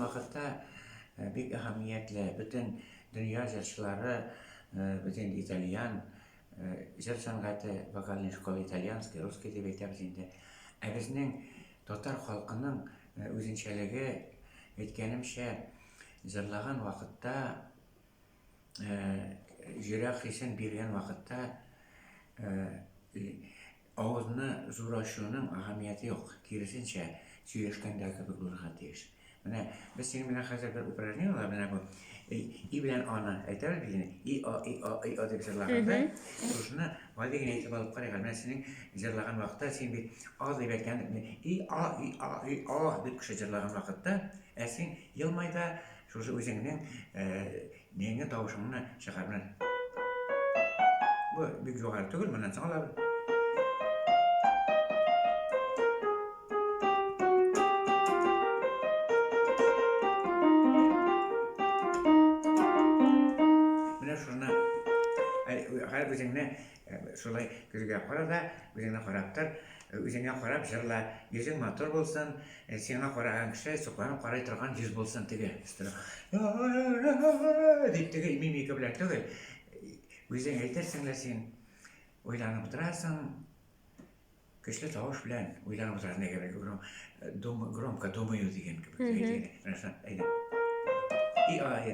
вакытта бик әһәмиятле. Бөтен дөнья җырчылары, бөтен итальян җыр сәнгате, вокальная школа итальянский, русский дип әйтәбез инде. Ә безнең татар халкының үзенчәлеге, әйткәнемчә, җырлаган вакытта йөрәк хисен биргән вакытта авызны зур ачуның әһәмияте юк. Киресенчә, сөйләшкәндә кебек булырга тиеш. Менә без синең белән хәзер бер упражнение алабыз, менә бу и белән аны әйтәбез бит инде. И а и а и а дип җырлаганда, шушыны гади генә итеп алып карыйк. Менә синең җырлаган вакытта син бит а дип әйткән, и а и а и а дип кеше җырлаган вакытта, ә син елмай да шушы үзеңнең неңне тавышыңны чыгар. Менә бу бик югары түгел, моннан соң алабыз. Менә шуны һәр үзеңне шулай көзгә кара да, үзеңне карап тор, үзеңә карап җырла. Йөзең матур булсын, сиңа караган кеше сокланып карый торган йөз булсын теге. Дип теге мимика белән түгел. Үзең әйтерсең лә син уйланып утырасың, көчле тавыш белән уйланып утырасың дигән кебек, громко думаю дигән кебек. Әйдә. И а, и.